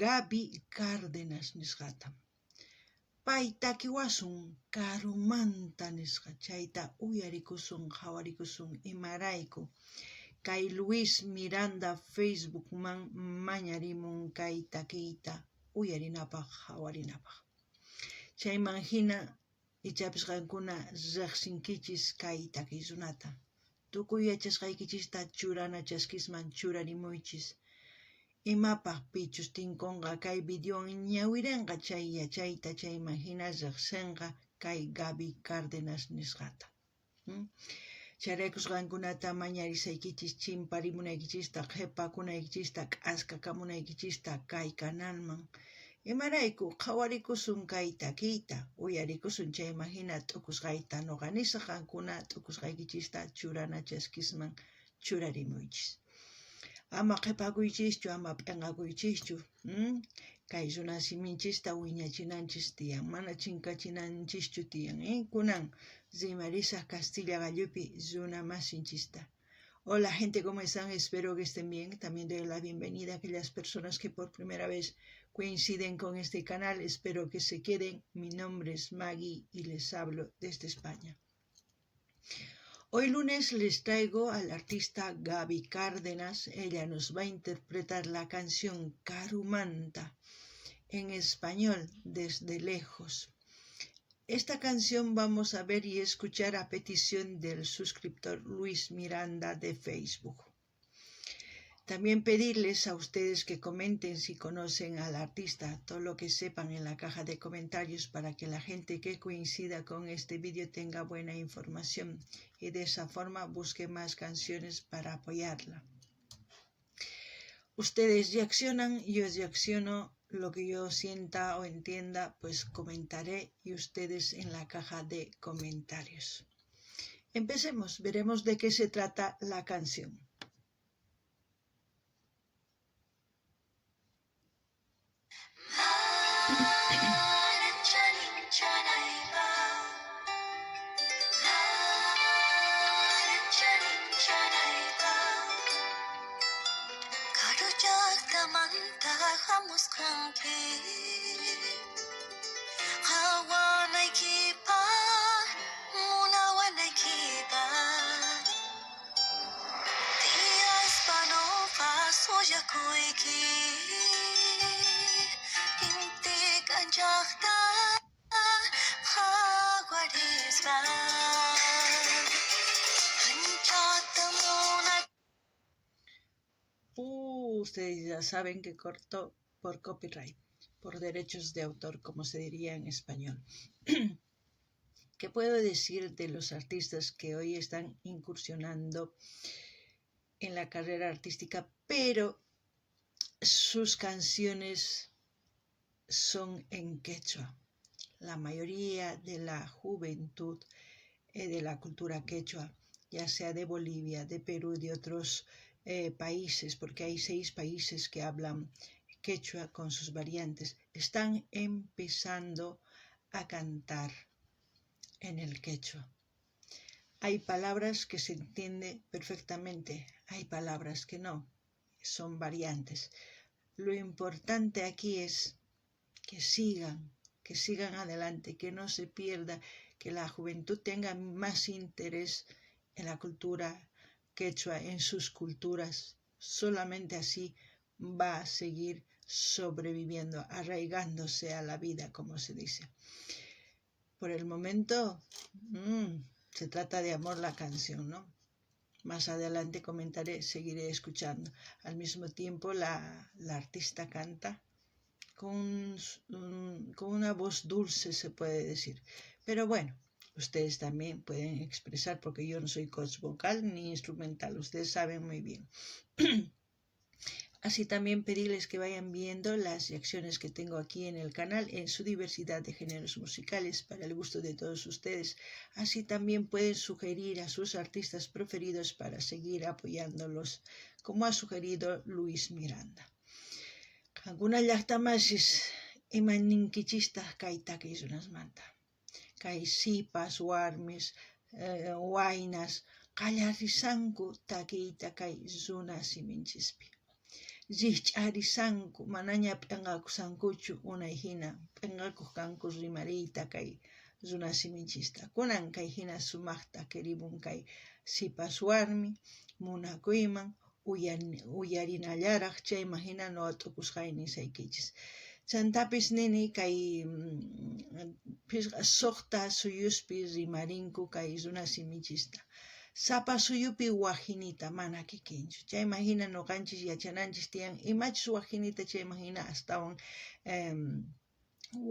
Gaby Cárdenas nisqata. Pay takiwasun karumanta nisqa, chayta uyarikusun, qhawarikusun imarayku. Kay Luis Miranda Facebookman mañarimun kay takiyta uyarinapaj, qhawarinapaj. Chayman hina ichapis qankuna riqsinkichis kay takiy runata. Tukuy yachasqaykichista churana chaskisman churarimuychis. Imapaj pichus tinkonqa kay videowan ñawirenqa chay yachayta chayman hina riqsinqa kay Gaby Cárdenas nisqata. Chayraykus qankunata mañarisaykichis chimparimunaykichista, qhepakunaykichista, k'askakamunaykichista kay canalman. Imarayku qhawarikusun kay takiyta, uyarikusun chayman hina t'ukusqayta noqa nisaq qankuna t'ukusqaykichista churana chaskisman churarimuychis. Ama qhepakuychischu, ama p'enqakuychischu. Kay runa siminchista wiñachinanchis tiyan, mana chinkachinanchischu tiyan. Kunan rimarisaq Castilla qallupi runa masinchista. Hola gente, ¿cómo están? Espero que estén bien. También doy la bienvenida a aquellas personas que por primera vez coinciden con este canal. Espero que se queden. Mi nombre es Maggie y les hablo desde España. Hoy lunes les traigo al artista Gaby Cárdenas. Ella nos va a interpretar la canción Karumanta en español desde lejos. Esta canción vamos a ver y escuchar a petición del suscriptor Luis Miranda de Facebook. También pedirles a ustedes que comenten si conocen al artista, todo lo que sepan en la caja de comentarios para que la gente que coincida con este vídeo tenga buena información y de esa forma busque más canciones para apoyarla. Ustedes reaccionan, yo reacciono, lo que yo sienta o entienda, pues comentaré y ustedes en la caja de comentarios. Empecemos, veremos de qué se trata la canción. Ustedes ya saben que cortó por copyright, por derechos de autor, como se diría en español. ¿Qué puedo decir de los artistas que hoy están incursionando en la carrera artística, pero sus canciones son en quechua? La mayoría de la juventud de la cultura quechua, ya sea de Bolivia, de Perú, de otros países, porque hay 6 países que hablan quechua con sus variantes, están empezando a cantar en el quechua. Hay palabras que se entiende perfectamente, hay palabras que no, son variantes. Lo importante aquí es que sigan adelante, que no se pierda, que la juventud tenga más interés en la cultura quechua, en sus culturas. Solamente así va a seguir sobreviviendo, arraigándose a la vida, como se dice. Por el momento, se trata de amor la canción, ¿no? Más adelante comentaré, seguiré escuchando. Al mismo tiempo, la artista canta con una voz dulce, se puede decir. Pero bueno, ustedes también pueden expresar, porque yo no soy coach vocal ni instrumental, ustedes saben muy bien. Así también pedirles que vayan viendo las reacciones que tengo aquí en el canal en su diversidad de géneros musicales para el gusto de todos ustedes. Así también pueden sugerir a sus artistas preferidos para seguir apoyándolos, como ha sugerido Luis Miranda. Qankuna llaqtamasis imaninkichistaq kay takiy runasmanta. Kay sipas, warmis, waynas qallarisanku takiyta kay runa siminchispi. Rijch'arisanku, manaña p'enqakusankuchu unay hina, p'enqakuq kanku rimariyta kay runasiminchista. Kunan kay hina sumaqta queribun kay sipas warmi munakuyman uyarinallaraq chayman hina noqa t'ukusqay nisaykichis. Chantapis nini kay phisqa suqta suyuspi rimarinku kay runasimichista. Sapa suyupi wajinita mana kikinchu. Chayman hina noqanchis yachananchis tiyan imachus wajinita chayman hina astawan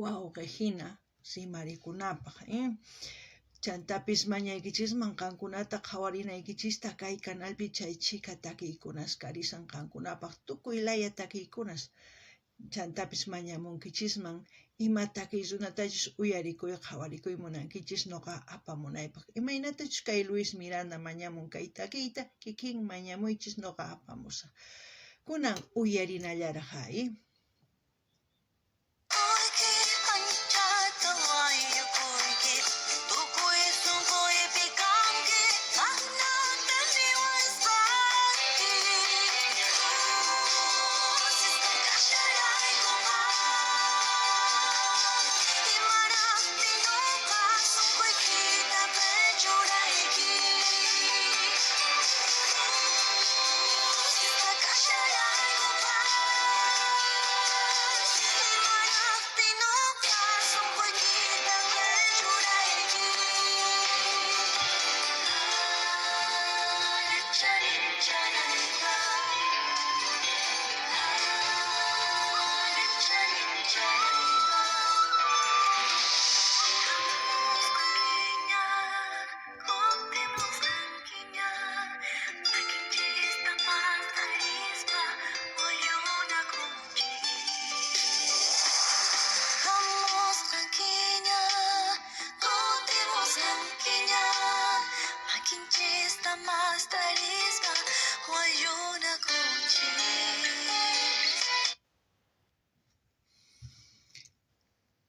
wawqe hina rimarikunapaq. Chantapis mañaykichisman qankunata qhawarinaykichista kay canalpi chay chhika takiykunas karisan qankunapaq tukuy laya takiykunas. Chantapis mañamunkichisman ima takiy runatachus uyarikuy qhawarikuy munankichis noqa apamunaypaq. Imaynatachus kay Luis Miranda mañamun kay takiyta kikin mañamuychis noqa apamusaq. Kunan uyarinallaraq ay.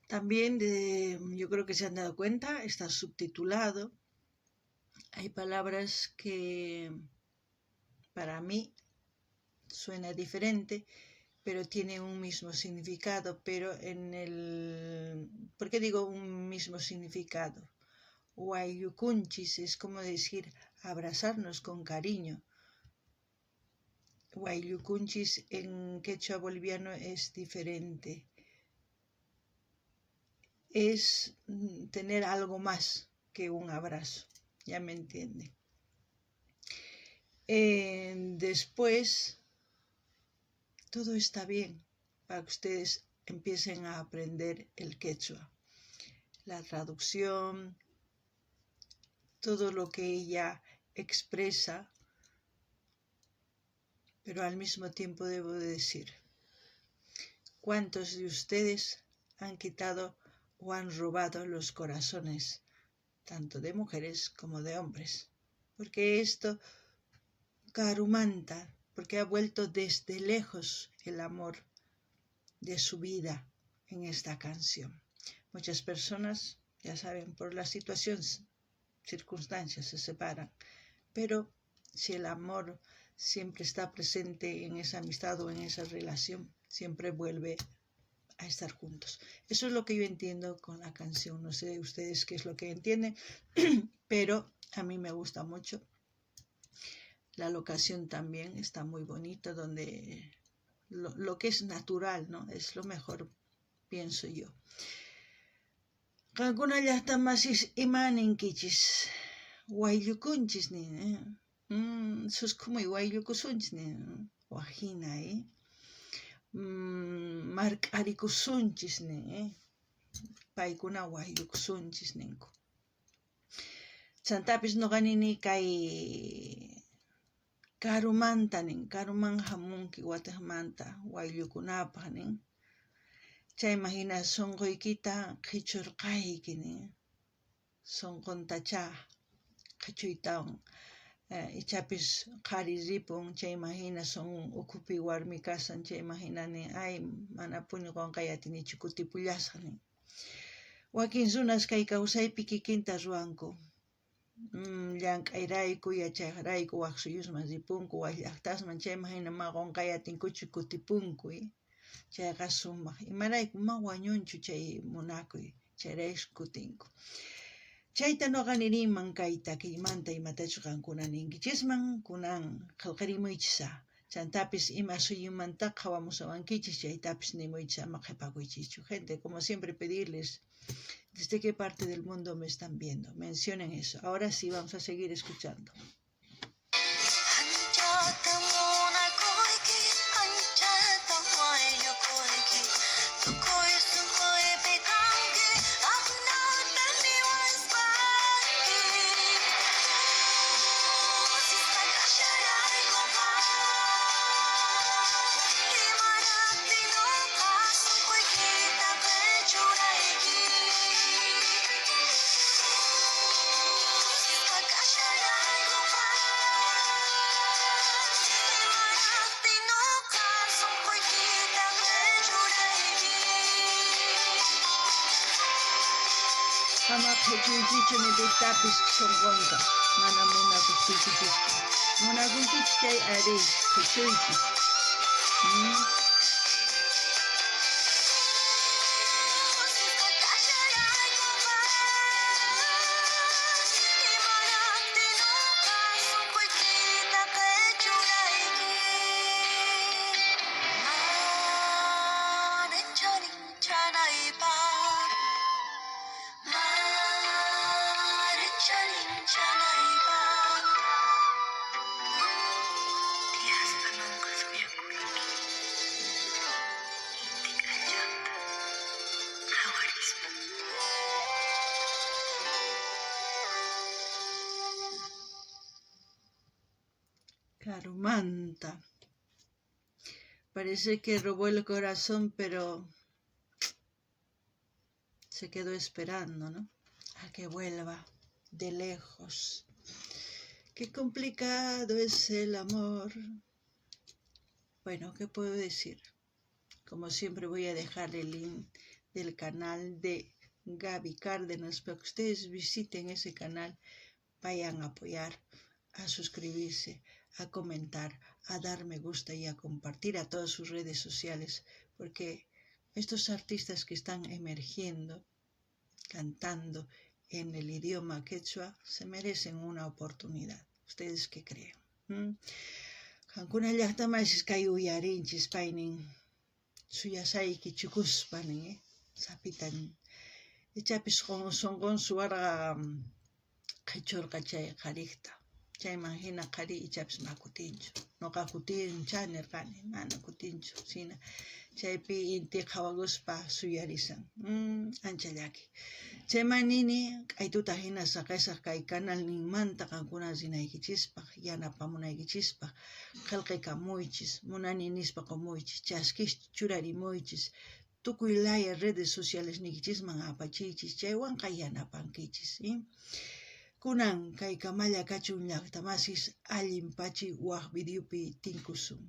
También, yo creo que se han dado cuenta, está subtitulado. Hay palabras que para mí suena diferente, pero tiene un mismo significado. Pero en el... ¿Por qué digo un mismo significado? Guayucunchis es como decir abrazarnos con cariño. Guayucunchis en quechua boliviano es diferente. Es tener algo más que un abrazo, ya me entiende. Después, todo está bien para que ustedes empiecen a aprender el quechua. La traducción, todo lo que ella expresa, pero al mismo tiempo debo decir, ¿cuántos de ustedes han quitado o han robado los corazones, tanto de mujeres como de hombres? Porque esto karumanta, porque ha vuelto desde lejos el amor de su vida en esta canción. Muchas personas, ya saben, por la situación, circunstancias, se separan, pero si el amor siempre está presente en esa amistad o en esa relación, siempre vuelve a estar juntos. Eso es lo que yo entiendo con la canción. No sé ustedes qué es lo que entienden, pero a mí me gusta mucho. La locación también está muy bonita, donde lo que es natural, ¿no? Es lo mejor, pienso yo. Qankuna llaqta masis ima ninkichis, wayllukunchis nin, suskumuy wayllukusunchis nin, wajina, mark'arikusunchis nin, paykuna wayllukusunchis ninku. Chantapis noqa nini kay karumanta nin, karuman hamunki watejmanta wayllukunapaq nin. Chayman hina sunquykita qhichurqayki nin, sunquntachá qhichuytawan ichapis qhari ripun chayman hina sunqun ukhupi warmi kasan chayman hina nin, ay manapuni qunqay atinichu kutipullasaq nin. Wakin runas kay kawsaypi kikinta ruwanku. Llank'ayrayku, yachayrayku waj suyusman ripunku, waj llajtasman, chayman jina ma qonqay atinkuchu kutipunku. Chayqa sumaq. Imarayku ma wañunchu chay munakuy, chayrayku kutinku. Chayta noqa nirinman kay takiymanta imatachus qankuna ninkichisman, kunan qhelqarimuychis á. Chantapis ima suyumanta qhawamushawankichis chaytapis nimuychis ama qhepakuychischu. Gente, como siempre pedirles desde qué parte del mundo me están viendo. Mencionen eso. Ahora sí vamos a seguir escuchando. Anchata munakuyki, anchata wayllukuyki, tukuy sunquypi kanki, ajinata niwasqayki. Kusisqa kasharaykuqa, imaraqtin noqa sunquykita qhechurayki. Kusisqa kasharaykuqa, imaraqtin noqa sunquykita qhechurayki. Ama qhechuychichu ni piktapis sonqonta, mana munakuqtiykichisqa. Munakunkichis chay arí, qhechuychis. Kusisqa kasharaykuqa, imaraqtin noqa sunquykita qhechurayki. Mana chaninchanaypaq, mana chaninchanaypaq. Tiyaspa noqa suyakuyki, inti k'anchajta qhawarispa. Karumanta. Parece que robó el corazón, pero se quedó esperando, ¿no? A que vuelva de lejos. Qué complicado es el amor. Bueno, ¿qué puedo decir? Como siempre voy a dejar el link del canal de Gaby Cárdenas para que ustedes visiten ese canal, vayan a apoyar, a suscribirse, a comentar, a dar me gusta y a compartir a todas sus redes sociales, porque estos artistas que están emergiendo, cantando en el idioma quechua, se merecen una oportunidad. ¿Ustedes qué creen? Qankuna llaqtamasis kay uyarinchis paynin suyasayki chukuspa nin, sapitan ichapis sonqon suwarqa qhichurqa chay qharikta. Chayman hina qhari ichapis ma kutinchu. Noqa kutincha nirqani, mana kutinchu. Sina chaypi inti qhawakuspa suyarisan. Ancha llaki. Chayman nini k'aytuta hina saqesaq kay canalninmanta qankuna rinaykichispaq, yanapamunaykichispaq, qhelqakamuychis, munani nispa qomuychis, chaskis churarimuychis, tukuy laya redes sociales niykichisman apachiychis, chaywanqa yanapankichis. Kunan kay kamalla kachun llaqtamasis allin pachi waj videopi tinkusun.